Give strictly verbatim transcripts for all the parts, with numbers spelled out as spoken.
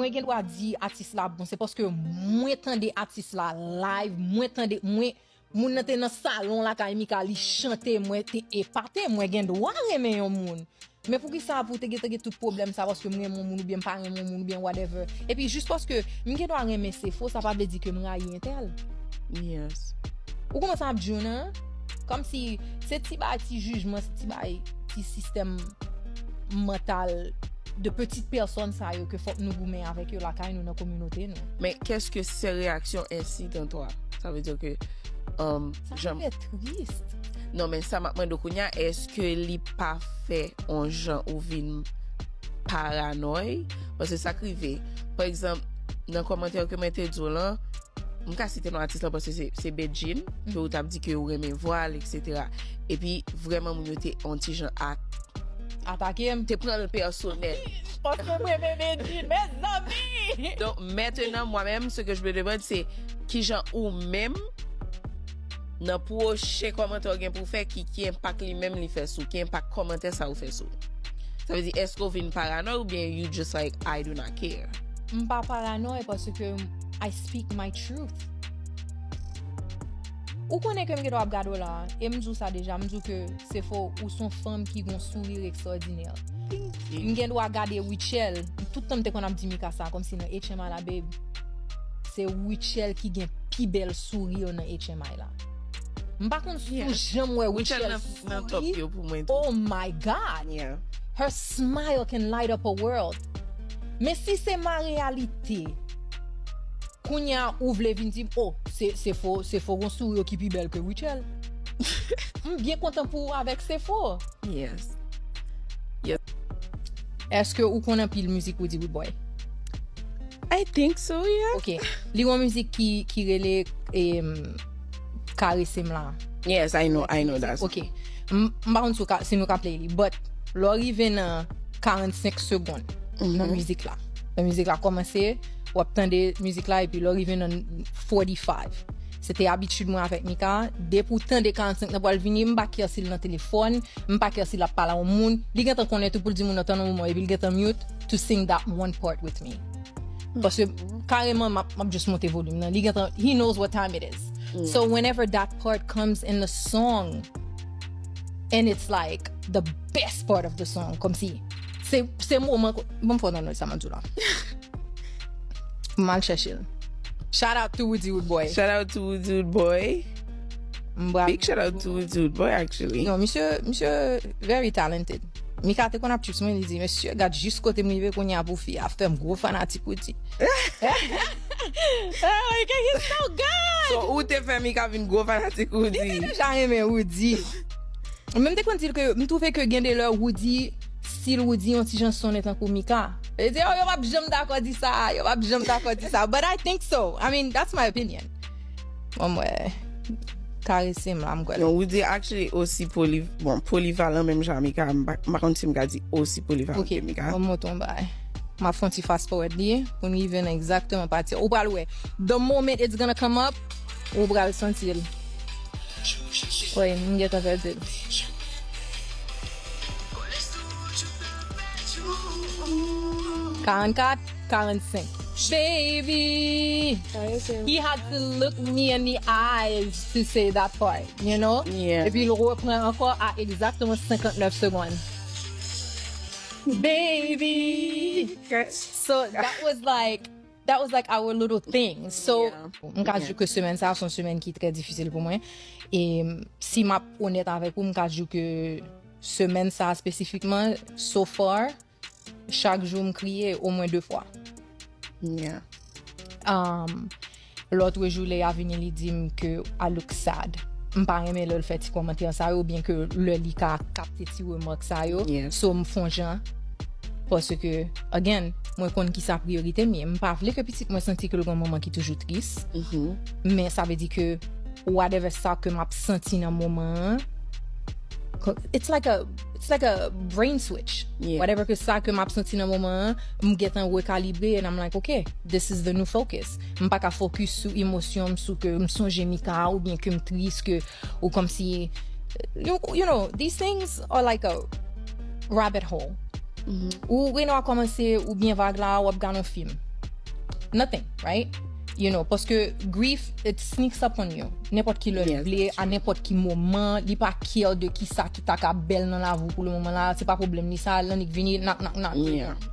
Mwen gen dwa di atis la bon, se paske mwen tande atis la live, mwen tande, mwen, moun nan te nan salon lakay Mika, li chante, mwen te epate, mwen gen dwa renmen yon moun. Men poukisa pou te gen, te gen tout pwoblèm sa, paske m renmen yon moun oubyen m pa renmen yon moun oubyen whatever. Epi jis paske m gen dwa renmen Sefo, sa pa vle di ke m rayi entèl. Yes. Ou konprann sa m ap di w nan? Kòmsi se ti bagay, ti jijman, se ti bagay, ti sistèm mantal de petite personne sa yo ke fòk nou goumen avèk yo lakay nou, nan kominote nou. Men qu'est-ce que ces réactions incitent en toi? Sa vle di ke um, Sa fè tris. Non, men sa m ap mande w kounye a, èske li pa fè yon jan ou vin paranòy? Paske sa k rive, pa egzanp, nan kòmantè ke mwen te di w lan, m ka site non atis lan paske se, se Bedjine, ke ou t ap di ke ou renmen vwa l, etsetera. Epi, vrèman, moun yo te yon ti jan ak Atake m. Te pran l pèsonèl. Paske m renmen Bedjine, mezanmi! Donc, maintenant, moi-même, ce que je me demande, c'est kijan ou menm, nan pwochen kòmantè w gen pou fè, ki, ki enpak li menm li fè sou, ki enpak kòmantè sa ou fè sou. Sa vle di, èske w vin paranòy oubyen you just like, I do not care? M pa paranòy paske I speak my truth. Ou konnen ke m gen dwa ap gade w la, e m di w sa deja, m di w ke Sefo, ou se yon fanm ki gen yon sourire extraordinaire. M gen dwa gade Rutshelle, tout tan m te konn ap di Mika sa, kòmsi nan H M I la, babe. Se Rutshelle ki gen pi bèl sourire nan H M I la. M pa konn si w janm wè Rutshelle souri. Nan top yo pou mwen tou. Oh my God! Yeah. Her smile can light up a world. Men si se ma reyalite, kounye a ou vle vin di m, oh, se, Sefo, Sefo gon souri ki pi bèl ke Rutshelle. M byen kontan pou ou avèk Sefo. Yes. Èske ou konn anpil mizik Roody Roodboy? I think so, yeah. Ok. Li gon mizik ki, ki rele em, Karese m la. Yes, I know, I know that. Ok. M m pa konn si w ka, si nou ka play li, but lè w rive nan karannsenk segonn nan mizik la. Nan mizik la kòmanse, w ap tande mizik la, epi lè w rive nan forty-five. Se te abitid mwen avèk Mika, depi w tande karannsenk nan pral vini, m pa care si l nan telefòn, m pa care si l ap pale a yon moun, li gentan konnen tou pou l di moun nan tann yon moman, epi l gentan mute to sing that one part with me. Paske kareman m ap, m ap just monte volim nan. Li gentan, he knows what time it is. So whenever that part comes in the song, and it's like the best part of the song, kòmsi se, se moman, bon, fò nan sa m ap di w la. M al chèche l. Shout out to Roody Roodboy. Shout out to Roody Roodboy. M bra- Big shout out to Roody Roodboy, actually. Non, misye, misye very talented. Mika te konn ap chips mwen, li di, mesye, gad jis kote m rive kounye a pou fi a fè m gwo fanatik Roody. Oh, he's so good! So, ou te fè Mika vin gwo fanatik Roody? Li te deja renmen Roody. Mwen m te konn di l ke, m twouve ke gen de lè Roody, stil Roody, yon ti jan sonnen tankou Mika. Li di, oh, yo p ap janm dakò di sa, yo p ap janm dakò di sa. But I think so. I mean, that's my opinion. Bon, mwen, Karese m la, m kwè. Non, Roody actually osi poli, bon, polivalan menm jan Mika, m pa m pa konn si m ka di osi polivalan Ok, ke Mika. Bon, m montre yon bagay. M ap fè yon ti fast forward li pou n rive nan egzakteman pati. Ou pral wè. The moment it's gonna come up, ou pral santi l. Wi, m gentan pèdi l. Karannkat, karannsenk. Baby! He had to look me in the eyes to say that part, you know? Yeah. Epi l repran ankò a egzakteman senkantnèf segonn. Baby! So that was like, that was like our little thing. So, Yeah. M ka di ke semèn sa a se yon semèn ki trè difisil pou mwen. E si m ap onèt avèk ou, m ka di ke semèn sa a espesifikman, so far, chak jou m kriye omwen de fwa. Yeah. Um, lòt jou, Leya vini, li di m ke I look sad. M pa renmen lè l fè ti kòmantè sa yo, oubyen ke lè li ka kapte ti remòk sa yo. Yes. So, m fon jan. Paske, again, mwen konn ki sa priyorite m ye. M pa vle ke pitit mwen santi ke l gon moman ki toujou tris. Men sa vle di ke whatever sa ke m ap santi nan moman an, it's like a, it's like a brain switch. Yeah. Whatever ke sa ke m ap santi nan moman an, m gentan rekalibre and I'm like, okay, this is the new focus. M pa ka focus sou emosyon m, sou ke m sonje Mika, oubyen ke m tris, ke, ou kòmsi, you, you know, these things are like a rabbit hole. Ou reno a kòmanse, ou byen vag la, w ap gade yon fim. nothing, right? You know, paske grief, it sneaks up on you. Nenpòt ki lè l vle, a nenpòt ki moman, li pa care de ki sa ki ta ka bèl nan lavi w pou le moman la, se pa pwoblèm li sa, l annik vini, knock, knock, knock.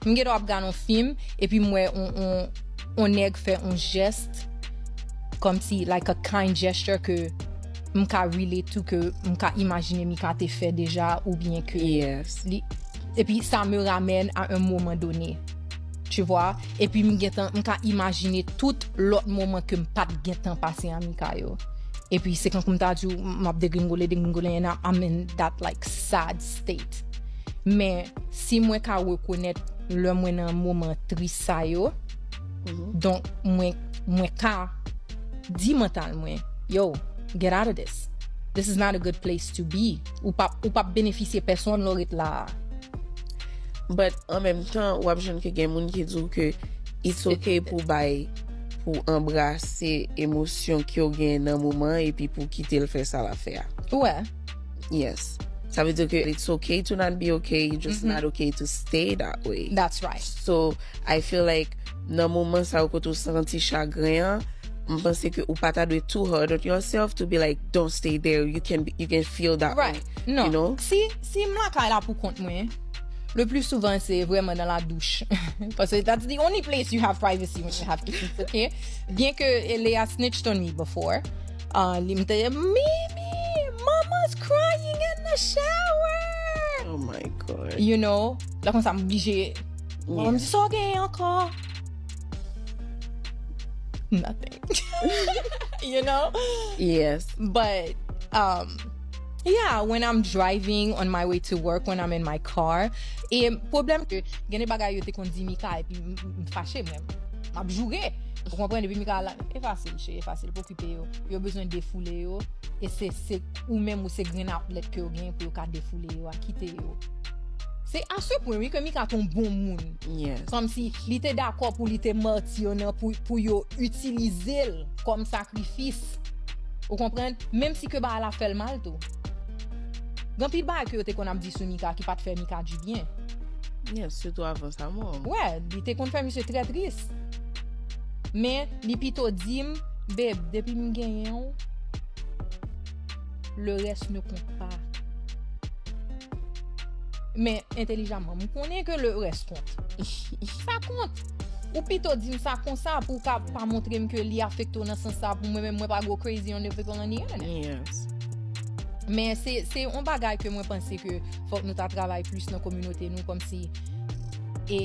M gen dwa ap gade yon fim, epi m wè on, on, on nèg fè on jès, kòmsi, like a kind gesture ke m ka relate to, ke m ka imajine Mika te fè deja, oubyen ke li, epi sa me ramèn a un moment donné. Tu vois? Epi m gentan, m ka imajine tout lòt moman ke m pa t gentan pase a Mika yo. Epi se kankou m ta di w, m ap degringole, degringole, and I'm in that, like, sad state. Men si mwen ka rekonèt lè mwen nan moman tris sa yo, donk mwen, mwen ka di mantal mwen, yo, get out of this. This is not a good place to be. Ou p ap, ou p ap benefisye pèsonn lè w ret la a. But an menm tan, w ap jwenn ke gen moun ki di w ke it's okay pou bay, pou anbrase emosyon ke w gen nan moman epi pou kite l fè sa l ap fè a. Ou wè? Yes. Sa vle di ke it's okay to not be okay, you just not okay to stay that way. That's right. So, I feel like nan moman sa yo kote w santi chagren an, m panse ke ou pa ta dwe too hard on yourself to be like, don't stay there. You can be, you can feel that Right. way. Non. You know? Si, si m lakay la pou kont mwen, le plus souvent se vrèman nan la douche. Paske that's the only place you have privacy when you have kids, okay? Byen ke Leah snitched on me before. Uh, li m te, Mimi, mama's crying in the shower. Oh my God. You know, la konsa m oblije. Mwen m Yeah. di sa w genyen ankò. Nothing. You know? Yes. But um yeah, when I'm driving on my way to work, when I'm in my car, e pwoblèm ke gen de bagay yo te konn di Mika epi m- m m fache mwen. M ap joure. Ou konprann? Epi Mika la, e fasil, cheri, e fasil, pa okipe yo. Yo bezwen defoule yo. E se se ou menm ou se grenn atlèt ke yo genyen pou yo ka defoule yo a, kite yo. Se a se pwen wi ke Mika te yon bon moun. Yes. Kòmsi li te dakò pou li te mati yo nan pou, pou yo itilize l kòm sakrifis. Ou konprann? Menm si ke bagay la fè l mal tou. Gen anpil bagay ke yo te konn ap di sou Mika ki pa t fè Mika dibyen. Yes, sitou avan sa mò. Wè, li te konn fè misye trè tris. Men li pito di m, babe, depi m genyen w, le reste ne compte pas. Men entelijaman, m konnen ke le reste compte. Sa kont. Ou pito di m sa konsa pou w ka pa montre m ke li afekte w nan sans sa pou mwen menm mwen pa go crazy on the people on the internet. Yes. Men se se yon bagay ke mwen panse ke fòk nou ta travay plis nan kominote nou kòmsi e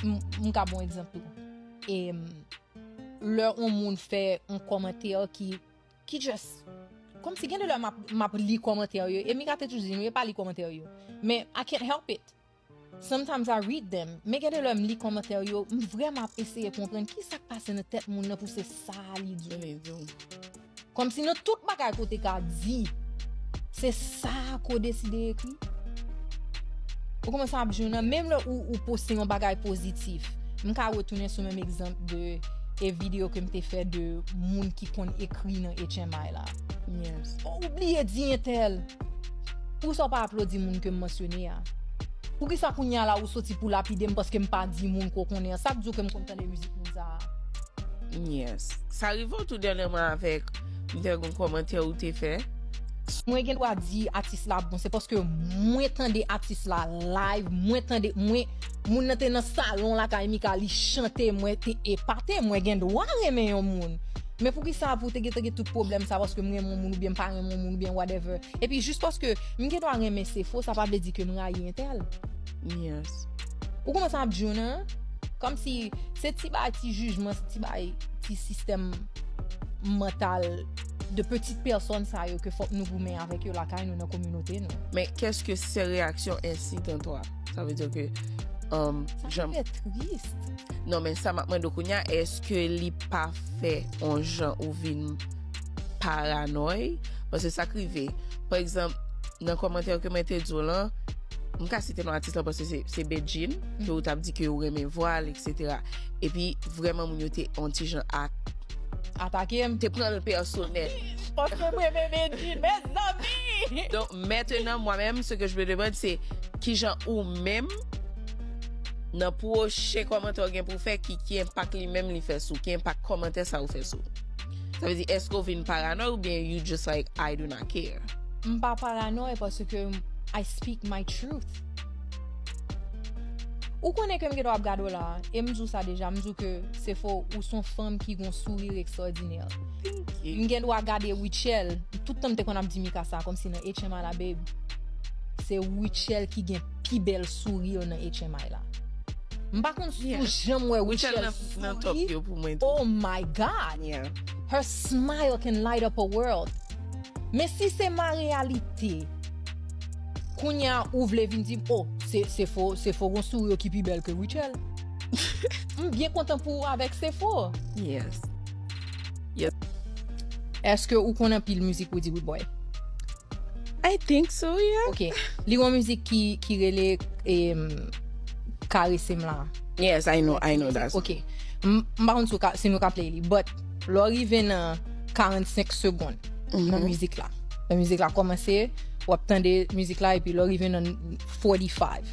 m m ka bon egzanp tou. E m, lè yon moun fè yon kòmantè ki ki just kòmsi gen de lè m ap m ap li kòmantè yo e Mika te toujou di m yo pa li kòmantè yo men I can't help it. Sometimes I read them. Men gen de lè m li kòmantè yo, m vrèman ap eseye konprann ki sa k pase nan tèt moun nan pou se sa li di. Kòmsi nan tout bagay ke w te ka di, se sa ke w deside ekri. Ou kòmanse ap jwenn nan, menm lè ou, ou poste yon bagay pozitif. M ka retounen sou menm egzanp de e videyo ke m te fè de moun ki konn ekri nan H M I la. Yes. Ou bliye di entèl. Poukisa w pa aplodi moun ke m mansyone a? Poukisa kounye a la ou soti pou lapide m paske m pa di moun ke w konnen an? Sa k di w ke m konn tande mizik moun sa a? Yes. Sa rive w tou dènyèman avèk m te wè gon kòmantè ou te fè. Mwen gen dwa di atis la bon, se paske mwen tande atis la live, mwen tande, mwen, moun nan te nan salon lakay Mika, li chante, mwen te epate, mwen gen dwa renmen yon moun. Men poukisa pou te gen, te gen tout pwoblèm sa paske m renmen yon moun oubyen m pa renmen yon moun oubyen whatever? Epi jis paske m gen dwa renmen Sefo, sa pa vle di ke m rayi entèl. Yes. Ou konprann sa m ap di w nan? Kòmsi se ti bay ti jijman, ti bay ti sistèm mantal de petit pèsòn sa yo ke fòk nou goumen avèk yo lakay nou nan kominote nou. Men qu'est-ce que ces réactions incitent en toi? Sa vle di ke um, Sa jan fè tris. Non, men sa m ap mande w kounye a, èske li pa fè on jan ou vin paranòy? Paske sa k rive, pa egzanp, nan kòmantè ke mwen te di w lan, m ka site non atis lan paske se, se Bedjine, ke ou t ap di ke ou renmen vwa l, et cetera. Epi, vrèman, moun yo te on ti jan ak Atake m. Te pran l pèsonèl. Paske m renmen Bedjine, mezanmi! Donc, maintenant, moi-même, ce que je me demande, c'est kijan ou menm, nan pwochen kòmantè w gen pou w fè, ki, ki enpak li menm li fè sou, ki enpak kòmantè sa ou fè sou. Sa vle di, èske w vin paranòy oubyen you just like, I do not care? M pa paranòy paske I speak my truth. Ou konnen ke m gen dwa ap gade w la, e m di w sa deja, m di w ke Sefo, ou se yon fanm ki gen yon souri ekstwòdinè. M gen dwa gade Rutshelle, tout tan m te konn ap di Mika sa, kòmsi nan H M I la, babe, se Rutshelle ki gen pi bèl souri nan H M I la. M pa konn si w janm wè Rutshelle souri. Oh my God. Her smile can light up a world. Men si se ma reyalite, kounye a ou vle vin di m, oh, se Sefo, Sefo gon souri ki pi bèl ke Rutshelle. M byen kontan pou ou avèk Sefo. Yes. Èske ou konn anpil mizik Roody Roodboy? I think so, yeah. Ok. Li gon mizik ki, ki rele em, Karese m la. Yes, I know, I know that. Ok. M m pa konn si w ka- si nou ka play li, but lè w rive nan karannsenk segonn nan mizik la. Nan mizik la kòmanse, w ap tande mizik la, epi lè w rive nan forty-five.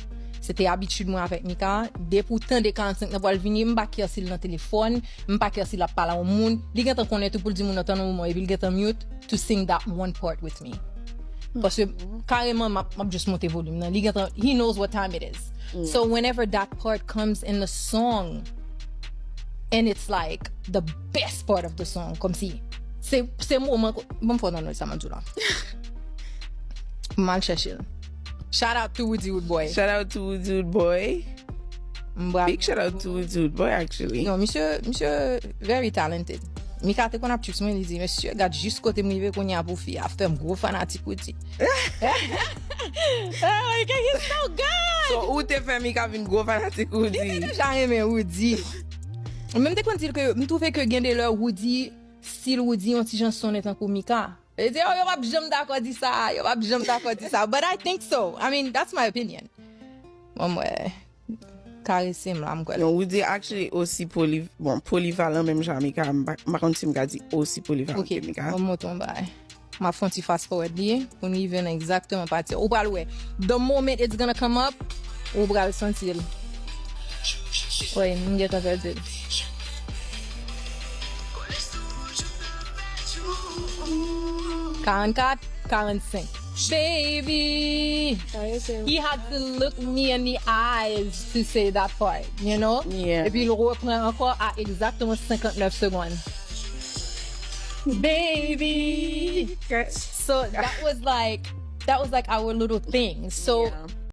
Se te abitid mwen avèk Mika. Depi w tande karannsenk nan pral vini, m pa kè si l nan telefòn, m pa kè si l ap pale a yon moun. Li gentan konnen tou pou l di moun nan tann yon moman, epi l gentan mute to sing that one part with me. Paske kareman, m ap m ap just monte volim nan. Li gentan, he knows what time it is. So whenever that part comes in the song, and it's like the best part of the song, kòmsi se se moman ko- bon, fò nan sa m ap di w la. M al chèche l. Shout out to Roody Roodboy. Shout out to Roody Roodboy. M bra- Big shout out to Roody Roodboy, actually. Non, misye, misye very talented. Mika te konn ap tricks mwen, li di, "Mesye, gad jis kote m rive kounye a pou fi a, after m gwo fanatik Roody." Oh, he's so good! So, ou te fè Mika vin gwo fanatik Roody? Li te deja renmen Roody. Mwen m te konn di l ke m twouve ke gen de lè Roody, stil Roody, yon ti jan sonnen tankou Mika. E di, oh, yo p ap janm dakò di sa, yo p ap janm dakò di sa. But I think so. I mean, that's my opinion. Mwen, mwen, Karese m la, m kwè. Non, Roody actually osi poli, bon, polivalan menm jan Mika, m pa m pa konn si m ka di osi polivalan Ok, ke Mika. Mwen montre yon bagay. M ap fè yon ti fast forward li pou n rive nan egzakteman pati. Ou pral wè. The moment it's gonna come up, ou pral santi l. Wi, m gentan pèdi l. Karannkat, karannsenk. Baby! He had to look me in the eyes to say that part, you know? Yeah. Epi l repran ankò a egzakteman senkantnèf segonn. Baby! So that was like that was like our little thing. So Yeah.